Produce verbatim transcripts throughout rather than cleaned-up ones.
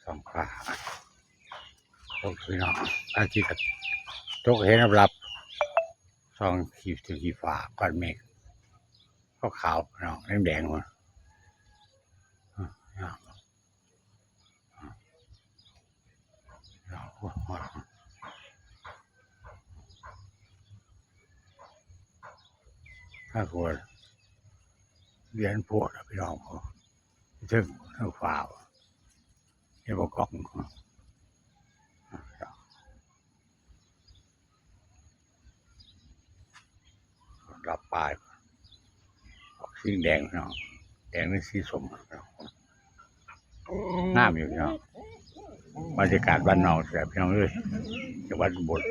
ท้องฟ้าตกพี่น้อง อาทิตย์ก็ตกเห็นรับๆ ส่องขีดขีดฟ้าก้อนเมฆขาวๆ พี่น้อง แดงๆ หมด ถ้าควรเรียนพวกนะพี่น้อง ถึงถึงฟ้าเห็นบ่กล้อง รับปลายออกสีแดงพี่น้อง แดงหรือสีส้มพี่น้อง งามอยู่พี่น้อง บรรยากาศบ้านนอกแซ่บพี่น้องเอ้ย จังหวัดอุบล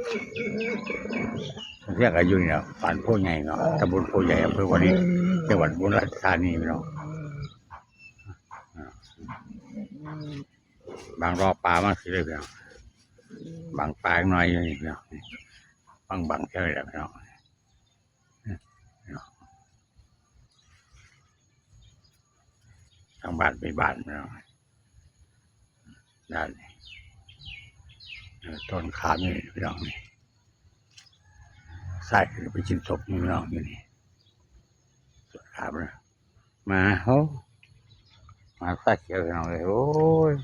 เรียกอายุเนี่ยบ้านโพใหญ่เนาะ ตำบลโพใหญ่ อำเภอวาริน จังหวัดอุบลราชธานีพี่น้อง บางรอบปลามาสิเลยพี่น้อง บางปลาน้อยอยู่นี่พี่น้อง บางบางเท่าไหร่พี่น้อง ทางบ้านไปบ้านพี่น้อง นั่นนี่ เออ ต้นขามนี่พี่น้องนี่ ใส่ไปกินศพพี่น้องอยู่นี่ ต้นขามนะ มา โอ้ มาซาเขียวพี่น้องเอ้ย โอ้ย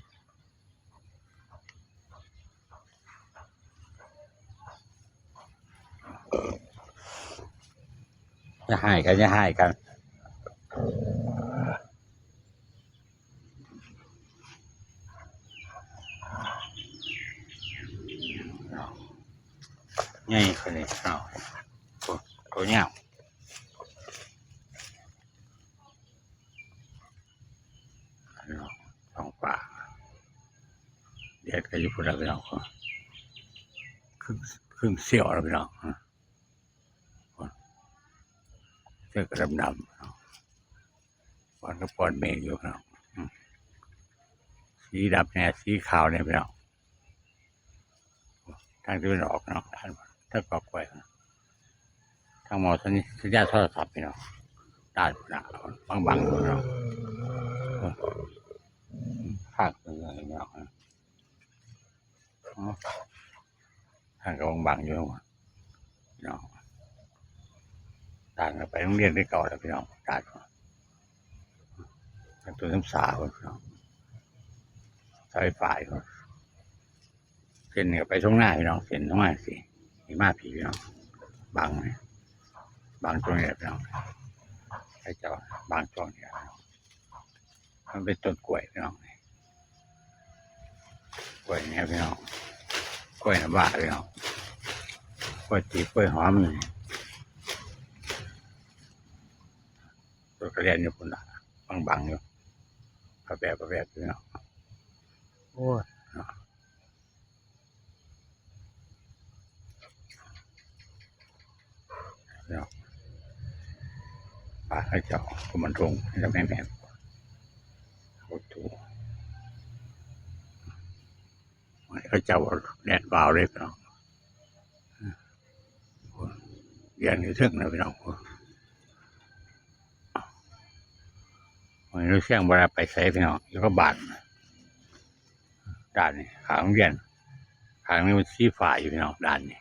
อย่าให้กัน อย่าให้กัน ไงคนนี้ เอา ตัว ตัวเนี้ย ท้องฟ้า แดดก็อยู่พุ้นละพี่น้อง ครึ่ง ครึ่งเสี้ยวแล้วพี่น้อง เสี้ยวก็ดำๆ ก้อนก็ก้อนเมฆอยู่พี่น้อง อืม สีดำแน่ สีขาวแน่พี่น้อง ทางตะวันออกเนาะ ทาง ทางกอกล้วย ทางหมอสัญ สัญญาณโทรศัพท์พี่น้อง ด้านพุ้นนะ บางๆ อยู่เนาะ เออ ทางเป็นไงเนาะ เออ ทางก็บางๆ อยู่เนาะ ด้านก็ไปโรงเรียนคือเก่าแล้วพี่น้อง ด้าน ทางตัวน้ำสาพี่น้อง สายไฟ เส้นนี้ก็ไปทุ่งนาพี่น้อง เส้นทุ่งนาสิ นี่มาพี่พี่น้อง บางนี่ บางช่วงนี้พี่น้อง ให้เจ้า บางช่วงนี้ มันเป็นต้นกล้วยพี่น้อง กล้วยเนี่ยพี่น้อง กล้วยน้ำว้าพี่น้อง กล้วยจีบ กล้วยหอมนี่ ต้นกระเรียนอยู่พุ้นละ บางๆ อยู่ กระแปบกระแปบพี่น้อง โอ้ย เนาะ ปลาเขาเจ้าก็มันทง แล้วแม่นๆ โอ้โห เขาเจ้าแดดบ่าวเลยพี่น้อง เรียนอยู่เทิงนะพี่น้อง วันนี้เสียงบ่ได้ไปไสพี่น้อง อยู่กับบ้าน ด้านนี้ ข้างโรงเรียน ข้างนี้มันสีฟ้าอยู่พี่น้อง ด้านนี้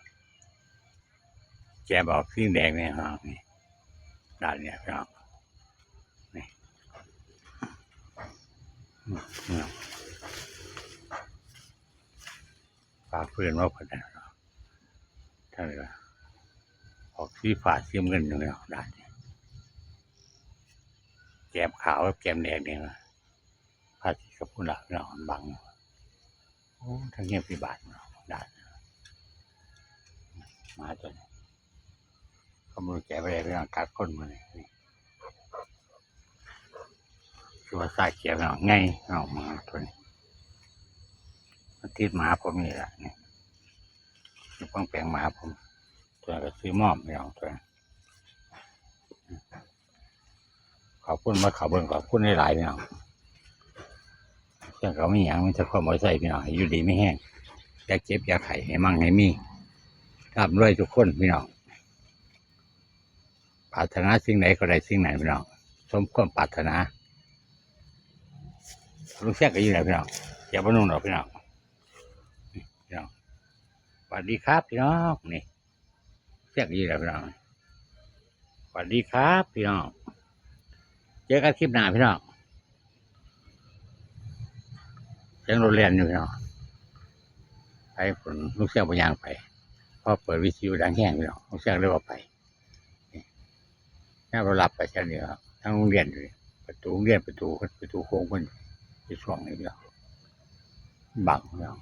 แจ่มออกสีแดงเนี่ยพี่น้อง นี่ ด้านเนี้ยพี่น้อง นี่ อืม นี่ ฟ้าเปื้อนว่าเพิ่นน่ะ เท่าไหร่วะ ออกสีฟ้าสีน้ำเงินอยู่พี่น้อง ด้านนี้ แจ่มขาวกับแจ่มแดงเนี่ยนะ พระอาทิตย์กับพุ้นละพี่น้อง บัง โอ้ ทางเงียบที่บ้านเนาะ ด้าน หมาตัวนี้ เขาบ่รู้แกไปได้พี่น้อง กัดคนมื้อนี้ นี่ คือว่าสายเขียวเนาะ ไงเนาะ หมาตัวนี้ มันติดหมาผมนี่แหละ นี่ อยู่ข้างแปลงหมาผม ตัวนั้นก็ซื้อมอมพี่น้อง ตัวนั้น ขอบคุณมาเขาเบิ่ง ขอบคุณหลายๆพี่น้อง เรื่องเขามีหยังมีแต่ความเอาใจพี่น้อง ให้อยู่ดีมีแฮง อย่าเจ็บอย่าไข้ ให้มั่งให้มี ร่ำรวยทุกคนพี่น้อง ปรารถนาสิ่งใดก็ได้สิ่งนั้นพี่น้อง สมความปรารถนา ลุงเสียงก็อยู่ไหนพี่น้อง เก็บบ่นุ่งดอกพี่น้อง พี่น้อง สวัสดีครับพี่น้อง นี่ เสียงดีแล้วพี่น้อง สวัสดีครับพี่น้อง เจอกันคลิปหน้าพี่น้อง เสียงรถแล่นอยู่พี่น้อง ไปฝนลูกเสียงบ่ย่างไป พอเปิดวิทยุดังแฮงพี่น้อง ลูกเสียงเลยบ่ไป นี่ ยามเราหลับไปแค่นี้ครับ ทั้งโรงเรียนอยู่นี่ ประตูโรงเรียน ประตู ประตูโค้งเพิ่นอยู่ช่วงนี้เนาะ บังเนาะ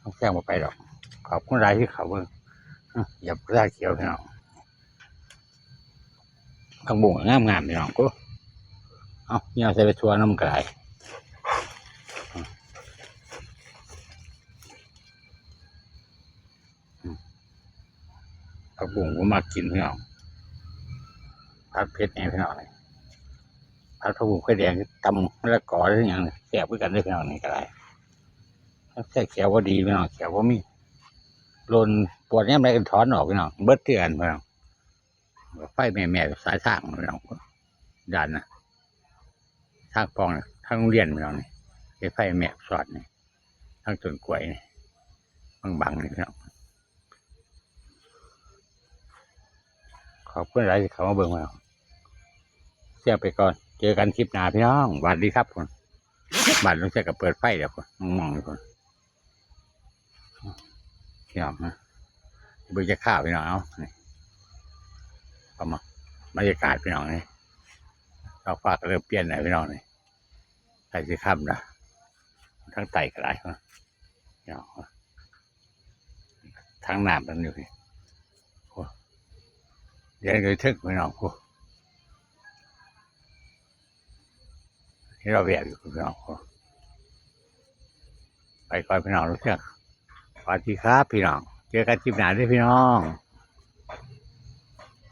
ต้องแซงบ่ไปดอก ขอบคุณหลายที่เขาเบิ่ง อื้อ อย่าพลาดเขียวพี่น้อง ผักบุ้งงามๆพี่น้อง โอ้ เอา เนี่ยใส่ไปทั่วนำก็ได้ ผักบุ้งผมมักกินพี่น้อง ผัดเผ็ดนี่พี่น้อง ผัดผักบุ้งไข่แดง ตำมะละกอหรือหยังนี่ แซ่บคือกันเด้อพี่น้อง นี่ก็ได้ แซ่บ แขวบ่ดีพี่น้อง แขวบ่มี หล่น ปวดยามใดก็ถอนออกพี่น้อง เบิดคือกันพี่น้อง ไฟแม่ๆ สายทางพี่น้อง ด้านนะ ทางปองนะ ทางโรงเรียนพี่น้องนี่ ไฟแม่สอดนี่ ทางต้นกล้วยนี่ บังๆ นี่พี่น้อง ขอบคุณหลายที่เข้ามาเบิ่งพี่น้อง เสียไปก่อน เจอกันคลิปหน้าพี่น้อง สวัสดีครับผม บ้านลุงเสียก็เปิดไฟแล้วผม มองๆ อยู่ผม พี่น้องนะ เบิ่งจะข้าวพี่น้อง เอา นี่ เอามา บรรยากาศพี่น้องนี่ ท้องฟ้าก็เริ่มเปลี่ยนแล้วพี่น้องนี่ ใกล้สิค่ำแล้ว ทั้งไต่ก็หลาย พี่น้อง ทั้งน้ำทั้งอยู่นี่ โอ้ เดี๋ยวจะถึงพี่น้อง โอ้ นี่เราแวะอยู่พี่น้อง โอ้ ไปก่อนพี่น้อง ลูกเชียง สวัสดีครับพี่น้อง เจอกันคลิปหน้าเด้อพี่น้อง